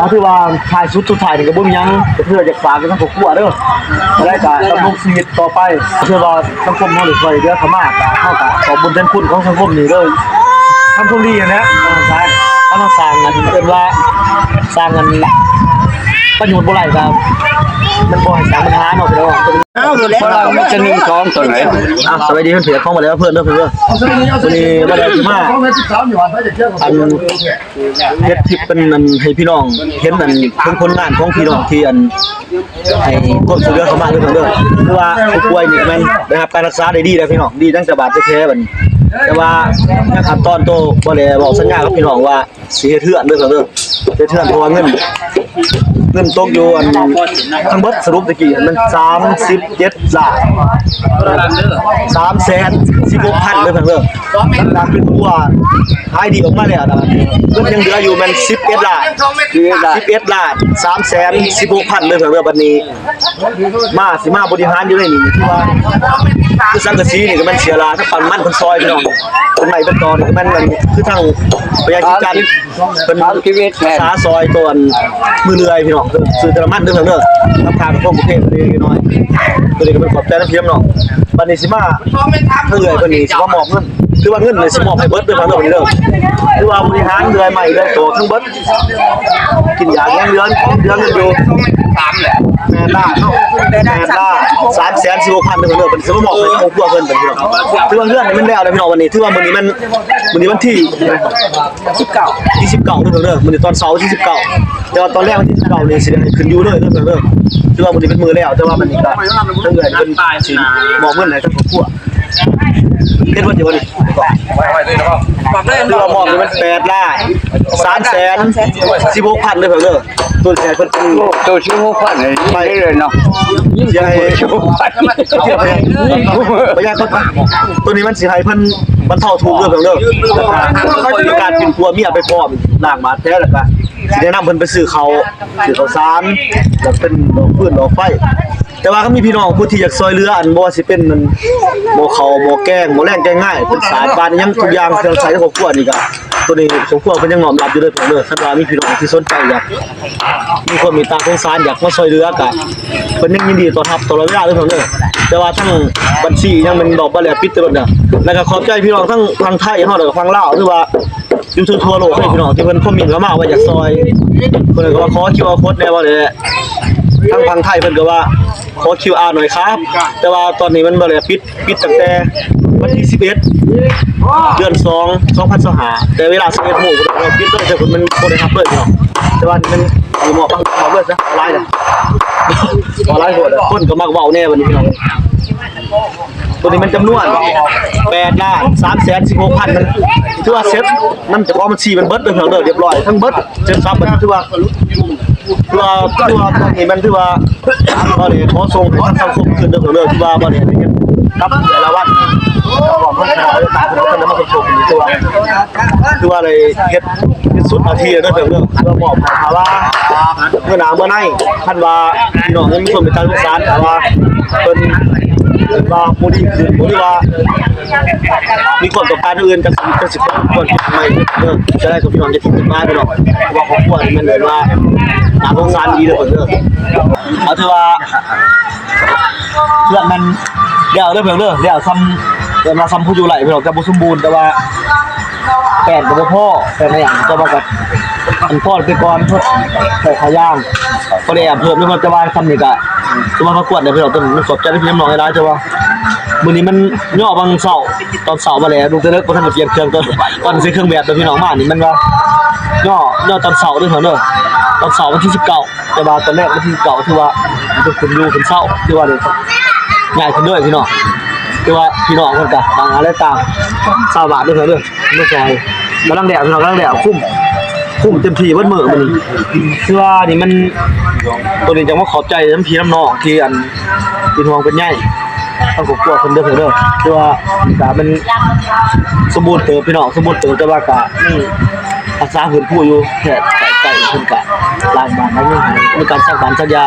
ເອົາ ຖືວ່າທ້າຍສຸດສຸດທ້າຍນີ້ກໍບໍ່ມີຫຍັງ ກໍຄືຢາກຝາກໄປທາງຄອບຄົວເດີ ແລ້ວກໍດຳລົງຊີວິດຕໍ່ໄປ. ຖືວ່າສັງຄົມເຮົາໄດ້ຊ່ວຍເຫຼືອເຂົ້າມາ ກໍເຮົາກໍຂອບບຸນແທນຄຸນຂອງສັງຄົມນີ້ເລີຍ ທຳຄວາມດີຫັ້ນແຫຼະ. ເອີ ສາຍເຮົາມາສ້າງອັນ ເອີ້ນວ່າສ້າງອັນປະໂຫຍດບໍ່ໄດ້ ກໍມັນບໍ່ໃຫ້ສ້າງບັນຫາເນາະ ພີ່ນ້ອງ. ອ້າວ ເອົາແລ້ວ ມັນຈະໜຶ່ງສອງຕົວໃດ? ອ້າວ ສະບາຍດີເພື່ອນເພຈຂອງບໍ່ໄດ້ເພື່ອນເດີ ເພື່ອນເດີ. ມື້ນີ້ບໍ່ໄດ້ຊິມາ ອັນ ເຮັດຄລິບເປັນອັນໃຫ້ພີ່ນ້ອງເຫັນອັນເຖິງຜົນງານຂອງພີ່ນ້ອງທີ່ອັນໃຫ້ຄວາມຊ່ວຍເຫຼືອເຂົ້າມາເດີ ເດີ. ຄືວ່າຜູ້ປ່ວຍນີ້ແມ່ນໄດ້ຮັບການຮັກສາໄດ້ດີແລ້ວພີ່ນ້ອງ ດີຕັ້ງແຕ່ບາດແທ້ໆ ບັດນີ້ ແຕ່ວ່າໃນຂັ້ນຕອນໂຕບໍ່ໄດ້ເວົ້າສັນຍາກັບພີ່ນ້ອງວ່າຊິເຮັດເຮືອນເດີ ເດີ ເຮັດເຮືອນ ເພາະວ່າເງິນ ເງິນຕົກຢູ່ອັນທັງເບິດສະຫຼຸບຕະກີ້ແມ່ນສາມສິບເຈັດລ້ານ ສາມແສນສິບຫົກພັນເດີ ເດີ. ຫຼັງຈາກເປັນຜົວຂາຍດີອອກມາແລ້ວນະ ເງິນຍັງເຫຼືອຢູ່ແມ່ນສິບເອັດລ້ານ ສິບເອັດລ້ານ ສິບເອັດລ້ານສາມແສນສິບຫົກພັນເດີ ເດີ. ບັດນີ້ມາ ຊິມາບໍລິຫານຢູ່ໃນນີ້ ຄືວ່າ ຄືສັງກະສີນີ້ກໍແມ່ນເສຍຫຼາຍ ທັງປັນມັນເພິ່ນຊອຍພີ່ນ້ອງ ເປັນໄມ້ເປັນຕອກນີ້ກໍແມ່ນ ຄືທາງພະຍາສີຈັນ ເພິ່ນສາມສິບເອັດແມ່ນສາຊອຍຕອນມື້ເລື່ອຍພີ່ນ້ອງ ຊື້ແຕ່ລະມັນເດີ ເດີ. ນຳທາງຂອງປະເທດເລັກນ້ອຍ ຕົວນີ້ກໍເປັນຂອບໃຈນຳພີ່ນຳນ້ອງ. ບັດນີ້ຊິມາ ເອື້ອຍເພິ່ນນີ້ຊິມາມອບເງິນ ຄືວ່າເງິນນີ້ຊິມອບໃຫ້ເບິດເດີ ເດີ ເດີ. ຄືວ່າບໍລິຫານເລື່ອຍໄມ້ເລື່ອຍຕອກທັງເບິດ ກິນຢາກຍັງເດືອນ ເດືອນໜຶ່ງຢູ່ແປດລ້ານເນາະ ແປດລ້ານສາມແສນສິບຫົກພັນເດີ ເດີ. ເພິ່ນຊິມາມອບໃຫ້ຄອບຄົວເພິ່ນ ເພິ່ນພີ່ນ້ອງ ຄືວ່າເຮືອນນີ້ມັນແລ້ວແລ້ວພີ່ນ້ອງ. ວັນນີ້ຖືວ່າມື້ນີ້ມັນ ມື້ນີ້ວັນທີ ສິບເກົ້າ ທີສິບເກົ້າເດີ ເດີ. ມື້ນີ້ຕອນເຊົ້າວັນທີສິບເກົ້າ ແຕ່ວ່າຕອນແລງວັນທີສິບເກົ້ານີ້ຊິໄດ້ຂຶ້ນຢູ່ເລີຍເດີ ເດີ. ຖືວ່າມື້ນີ້ເປັນມື້ແລ້ວ ແຕ່ວ່າມັນນີ້ກໍທາງເອື້ອຍເພິ່ນຊິມອບເງິນໃຫ້ທາງຄອບຄົວ ເຮັດບໍ່ຕິ ວັນນີ້ ຄືວ່າມອບນີ້ມັນແປດລ້ານສາມແສນສິບຫົກພັນເດີ ເດີ. ໂຕແສນເພິ່ນ ໂຕສິບຫົກພັນນີ້ໄປເລີຍເນາະ ຊິໃຫ້ ໂຕນີ້ມັນຊິໃຫ້ເພິ່ນບັນເທົາທຸກເດີ ເດີ. ມີການປິ່ນປົວເມຍໄປພ້ອມ ລ້າງບາດແຜ ແລ້ວກໍຊິແນະນຳເພິ່ນໄປຊື້ເຂົ້າ ຊື້ເຂົ້າສານ ແລ້ວເປັນດອກຟືນດອກໄຟ. ແຕ່ວ່າຄັນມີພີ່ນ້ອງຜູ້ທີ່ຢາກຊ່ວຍເຫຼືອ ອັນບໍ່ວ່າຊິເປັນ ອັນ ໝໍ້ເຂົ້າ ໝໍ້ແກງ ໝໍ້ແລງແກງງ່າຍ ເປັນສານ ບາດອີ່ຫຍັງທຸກຢ່າງ ເຄື່ອງໃຊ້ຂອງຄອບຄົວນີ້ ກໍຕົວນີ້ຄອບຄົວເພິ່ນຍັງນ້ອມຮັບຢູ່ເດີ ເດີ. ຄັນວ່າມີພີ່ນ້ອງທີ່ສົນໃຈຢາກມີຄວາມເມດຕາສົງສານ ຢາກມາຊ່ວຍເຫຼືອ ກໍເພິ່ນຍັງຍິນດີຕ້ອນຮັບຕະຫຼອດເວລາເດີ ເດີ. ແຕ່ວ່າທາງບັນຊີຍັງແມ່ນດອກບາດແຫຼວປິດຕະຫຼອດເດີ. ແລ້ວກໍຂອບໃຈພີ່ນ້ອງທາງຝັ່ງໄທເຮົາ ແລ້ວກໍຝັ່ງລາວ ຫຼືວ່າຢູ່ທົ່ວໂລກເລີຍພີ່ນ້ອງ ທີ່ເພິ່ນຄອມເມັນເຂົ້າມາວ່າຢາກຊ່ອຍ ເພິ່ນກໍວ່າຂໍຄິວອາໂຄດແດ່ ວ່າແຫຼະ ທາງຝັ່ງໄທເພິ່ນກໍວ່າ ຂໍຄິວອາໜ້ອຍຄະ ແຕ່ວ່າຕອນນີ້ມັນບໍ່ໄດ້ປິດ ປິດຕັ້ງແຕ່ວັນທີສິບເອັດ ເດືອນສອງ ສອງພັນຊາວຫ້າ ແຕ່ເວລາສິບເອັດໂມງເພິ່ນກໍປິດເລີຍ ແຕ່ເພິ່ນມັນບໍ່ໄດ້ຮັບເລີຍພີ່ນ້ອງ. ແຕ່ວ່າມັນຊິມອບ ມອບເລີຍຊະ ອອນລາຍນະ ອອນລາຍໂພດ ຄົນກໍມັກເວົ້າແດ່ບັດນີ້ພີ່ນ້ອງ. ຕົວນີ້ມັນຈຳນວນແປດລ້ານສາມແສນສິບຫົກພັນ ມັນຖືວ່າເສັດ ນຳເຈົ້າຂອງບັນຊີມັນເບິດເດີພີ່ນ້ອງເດີ ລຽບຮ້ອຍທັງເບິດ ເສັດສັບ ມັນຖືວ່າ ຄືວ່າ ຄືວ່າຕອນນີ້ມັນຖືວ່າ ກໍໄດ້ຂໍສົ່ງໃຫ້ທາງສັງຄົມຄືນເດີ ເດີ ຄືວ່າບໍ່ໄດ້ເຮັດກັບຫຼາຍວັນ ກໍມາສົມທົບ ຖືວ່າ ຖືວ່າໄດ້ເຮັດ ເຮັດສຸດໜ້າທີ່ແລ້ວເດີ ເດີ ເພື່ອມອບໃຫ້ ຖ້າວ່າເມື່ອໜ້າເມື່ອໃນ ຄັນວ່າພີ່ນ້ອງຍັງມີຄວາມເມດຕາສົງສານ ຖ້າວ່າເພິ່ນ ເພິ່ນວ່າບໍ່ດີຂຶ້ນ ຫຼືວ່າ ມີຄວາມຕ້ອງການອື່ນ ຈັກຊິ ຈັກຊິຄວນໃໝ່ເດີ ຈະໄດ້ກັບພີ່ນ້ອງຈະຄິດມາເດີເນາະ ເພາະວ່າຄອບຄົວນີ້ແມ່ນແບບວ່າໜ້າສົງສານອີ່ຫຼີເດີ ເພິ່ນເດີ. ເອົາ ຖືວ່າເຮືອນມັນແລ້ວເດີເພິ່ນເດີ ແລ້ວຊ່ຳ ແບບວ່າຊ່ຳພໍຢູ່ໄຫຼເພິ່ນດອກ ຈະບໍ່ສົມບູນ ແຕ່ວ່າແປ້ນກໍບໍ່ພໍ ແປ້ນຫຍັງ ແຕ່ວ່າກໍ ອັນພໍແຕ່ກ່ອນ ໃສ່ຜ້າຢາງ ພໍໄດ້ແອມເພີ່ມເດີ ແຕ່ວ່າຊ່ຳນີ້ກໍ ຖືວ່າມາກວດໄດ້ເພິ່ນດອກ ຕ້ອງຂອບໃຈພີ່ນ້ອງຫຼາຍໆ ແຕ່ວ່າ ມື້ນີ້ມັນຍໍບາງເຊົ້າ ຕອນເຊົ້າມາແລ້ວ ລຸກແຕ່ເລິກ ບໍ່ທັນໄດ້ປ່ຽນເຄື່ອງ ຕອນ ຕອນໃສ່ເຄື່ອງແບບເດີພີ່ນ້ອງ ມານີ້ມັນວ່າຍໍ ຍໍຕອນເຊົ້າເດີເພິ່ນເດີ ຕອນເຊົ້າວັນທີສິບເກົ້າ ແຕ່ວ່າຕອນແລງວັນທີສິບເກົ້າ ຖືວ່າເພິ່ນຂຶ້ນຢູ່ເພິ່ນເຊົາ ຖືວ່າໄດ້ຍ້າຍຂຶ້ນເດີພີ່ນ້ອງ ຖືວ່າພີ່ນ້ອງເພິ່ນກະຕ່າງຫາແລະຕ່າງ ຊາວບ້ານເດີເພິ່ນເດີ ມາຊ່ອຍ ກຳລັງແລ້ວພີ່ນ້ອງ ກຳລັງແລ້ວ ຄຸ້ມ ຄຸ້ມເຕັມທີ່ເບິດມື້ມື້ນີ້ ຄືວ່ານີ້ມັນ ໂຕນີ້ຢາກມາຂອບໃຈນຳພີ່ນຳນ້ອງທີ່ອັນເປັນຫ່ວງເປັນໃຍ ທາງຄອບຄົວເພິ່ນເດີ ເດີ ຄືວ່າກະແມ່ນສົມບູນເຕີບພີ່ນ້ອງ ສົມບູນເຕີບ ແຕ່ວ່າກະຍັງຮັກສາຟື້ນຟູຢູ່ ແພດໃກ້ໆ ເພິ່ນກະລ້າງບາດລ້າງເມືອງໃຫ້ ມີການສັກບານສັກຢາ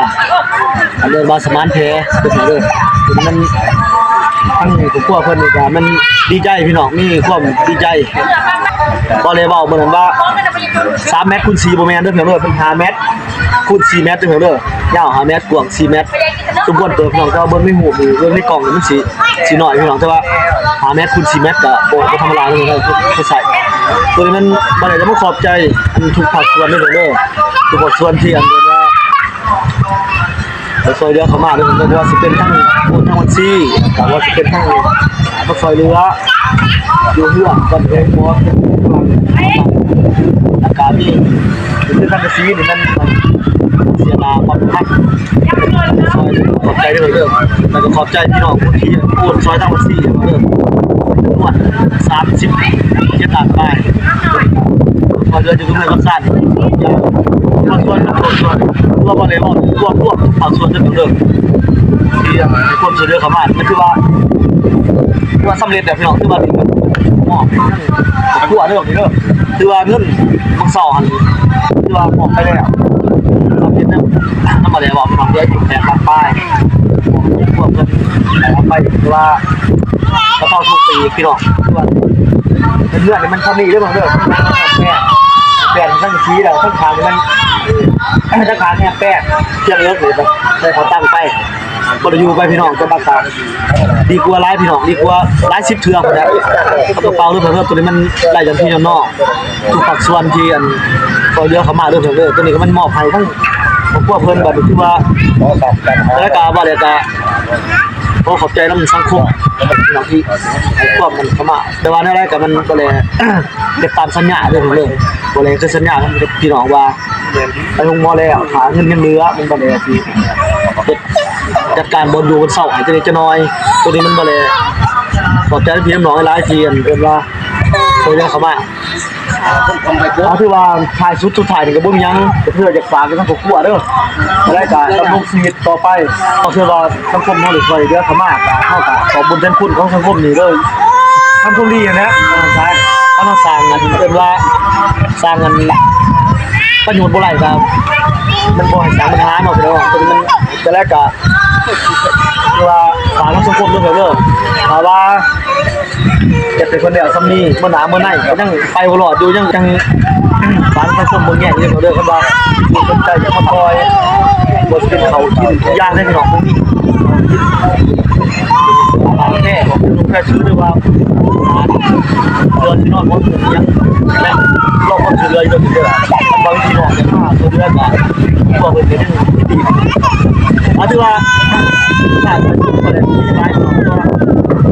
ອັນເອີ້ນວ່າສະໝານແຜເດີ ມັນ ທາງຄອບຄົວເພິ່ນນີ້ກໍແມ່ນດີໃຈພີ່ນ້ອງ ມີຄວາມດີໃຈ. ບໍ່ໄດ້ເວົ້າມື້ນັ້ນວ່າສາມແມັດຄູນສີ່ ບໍ່ແມ່ນເດີພີ່ນ້ອງເດີ ເປັນຫ້າແມັດຄູນສີ່ແມັດເດີພີ່ນ້ອງເດີ ຍາວຫ້າແມັດ ກວ້າງສີ່ແມັດ ສົມຄວນເຕີບພີ່ນ້ອງ. ແຕ່ວ່າເບິ່ງໃນຮູບນີ້ ເບິ່ງໃນກ້ອງນີ້ມັນຊິ ຊິນ້ອຍພີ່ນ້ອງ ແຕ່ວ່າຫ້າແມັດຄູນສີ່ແມັດກໍບໍ່ ບໍ່ທຳມະດາເລີຍ ເພິ່ນໃຊ້. ໂຕນີ້ມັນບໍ່ໄດ້ຈະມາຂອບໃຈ ອັນ ທຸກພາກສ່ວນເດີພີ່ນ້ອງເດີ ທຸກພາກສ່ວນທີ່ ອັນ ເອີ້ນວ່າ ໄດ້ຊ່ວຍເຫຼືອເຂົ້າມາເດີ ບໍ່ວ່າຊິເປັນທາງໂອນທາງບັນຊີ ບໍ່ວ່າຊິເປັນທາງ ມາຊ່ວຍເຫຼືອຢູ່ເຮືອນ ກັນເອງບໍ່ ອາກາດນີ້ ຄືສັງກະສີນີ້ມັນເສຍໜ້າປັບພັກ ຊ່ວຍ ຂອບໃຈເດີ ແລ້ວກໍຂອບໃຈພີ່ນ້ອງຜູ້ທີ່ໂອນຊ່ວຍທາງບັນຊີເດີ ຈຳນວນສາມສິບເຈັດລ້ານປາຍ ຊ່ວຍເຫຼືອຢູ່ເຮືອນກັບຊານ ພາກສ່ວນ ພາກສ່ວນ ລວມ ລວມ ລວມ ພາກສ່ວນເດີ ທີ່ໃຫ້ຄວາມຊ່ວຍເຫຼືອເຂົ້າມາ ມັນຖືວ່າ ຖືວ່າສຳເລັດແລ້ວພີ່ນ້ອງ ຖືວ່າ ມອບ ຄອບຄົວເດີ ເດີ ຖືວ່າເງິນບາງເຊົ້າຫັ້ນ ຖືວ່າມອບໄປແລ້ວ ສຳເລັດແລ້ວ ນຳມາແລ້ວວ່າ ພີ່ນ້ອງ ເຫຼືອຢູ່ແປດລ້ານປາຍ ຄອບຄົວເພິ່ນໄດ້ເອົາໄປ ຖືວ່າ ກະເປົາທຸກປີພີ່ນ້ອງ ຄືວ່າເຮືອນນີ້ມັນເທົ່ານີ້ເດີ ເດີ ແປນ ແປນທັງສີແລ້ວ ທັງຂ້າງນີ້ມັນ ທັງຂ້າງນີ້ແປນ ເຄື່ອງເອິກນີ້ໄດ້ເຂົາຕັ້ງໄປ ບໍ່ໄດ້ຢູ່ໄປພີ່ນ້ອງ ແຕ່ວ່າກະດີກວ່າຫຼາຍພີ່ນ້ອງ ດີກວ່າຫຼາຍສິບເທື່ອພຸ້ນແຫຼະ ກະເປົາເດີ ເພິ່ນ ໂຕນີ້ມັນໄດ້ຢ່າງພີ່ນ້ອງ ທຸກພາກສ່ວນທີ່ ອັນ ຊ່ວຍເຫຼືອເຂົ້າມາເດີ ເພິ່ນ ໂຕນີ້ກໍມັນມອບໃຫ້ທັງຄອບຄົວເພິ່ນ ບາດນີ້ຖືວ່າ ແລ້ວກະວ່າແລ້ວກະ ຂໍຂອບໃຈນຳສັງຄົມເນາະ ທີ່ໃຫ້ຄວາມມັນເຂົ້າມາ ແຕ່ວ່າແນວໃດກໍມັນກໍແລເຮັດຕາມສັນຍາເດີ ເດີ ບໍ່ແລເຄີຍສັນຍາກັບພີ່ນ້ອງວ່າ ໄປໂຮງໝໍແລ້ວ ຖ້າເງິນຍັງເຫຼືອ ມັນບໍ່ແລຊິເຮັດ ຈັດການບ່ອນຢູ່ບ່ອນເຊົາໃຫ້ຈັກເລັກຈັກນ້ອຍ ໂຕນີ້ມັນບໍ່ແລ ຂອບໃຈນຳພີ່ນຳນ້ອງຫຼາຍໆ ທີ່ ອັນ ເອີ້ນວ່າ ຊ່ວຍເຫຼືອເຂົ້າມາ. ກໍຖືວ່າທ້າຍສຸດ ສຸດທ້າຍນີ້ກໍບໍ່ມີຫຍັງ ກໍຄືວ່າຢາກຝາກໄປທາງຄອບຄົວເດີ ແລະກໍດຳລົງຊີວິດຕໍ່ໄປ ກໍຄືວ່າສັງຄົມເຮົາໄດ້ຊ່ວຍເຫຼືອເຂົ້າມາ ກໍເຮົາກໍຕອບບຸນແທນຄຸນຂອງສັງຄົມນີ້ເດີ ທຳຄວາມດີຫັ້ນແຫຼະ ເຮົາສ້າງ ເຮົາສ້າງອັນ ເອີ້ນວ່າສ້າງອັນປະໂຫຍດບໍ່ໄດ້ ກໍມັນບໍ່ໃຫ້ສ້າງບັນຫາເນາະ ພີ່ນ້ອງ ຕົວນີ້ມັນ ແຕ່ແລກກໍ ຄືວ່າຝາກນຳສັງຄົມເດີ ເດີ ຖ້າວ່າເຮັດໃຫ້ເພິ່ນແລ້ວສ່ຳນີ້ ມື້ໜ້າມື້ໃນກໍຍັງໄປບໍ່ລອດຢູ່ ຍັງ ຍັງຝາກນຳສັງຄົມເບິ່ງແຍງຢູ່ເດີ ຄັນວ່າມີຄົນໃຈຢາກມາຊ່ອຍ ບໍ່ຊິເປັນເຂົ້າກິນທຸກຢ່າງເດ້ພີ່ນ້ອງ ບໍ່ມີເຂົ້າກິນ ແທ້ ແທ້ຊື່ ຫຼືວ່າ ເຮືອນທີ່ນອນບໍ່ ຍັງແມ່ນລໍຄວາມຊ່ວຍເຫຼືອຢູ່ເດີ ບາງທີເນາະ ຢາກມາຊ່ວຍເຫຼືອກໍ ພວກເພິ່ນກໍຍັງ ອາ ຖືວ່າ ນ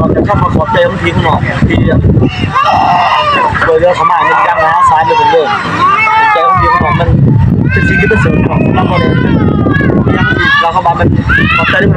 ອກຈາກຄຳວ່າຂອບໃຈຂອງທີມເນາະ ທີ່ຊ່ວຍເຫຼືອເຂົ້າມາເປັນຢ່າງມະຫາສານເລີຍເດີ ຂອບໃຈຂອງທີມເນາະ ມັນເປັນສິ່ງທີ່ປະເສີດເນາະ ສຳລັບເຮົາເດ້ ແລ້ວເຂົ້າມາມັນຂອບໃຈເດີ.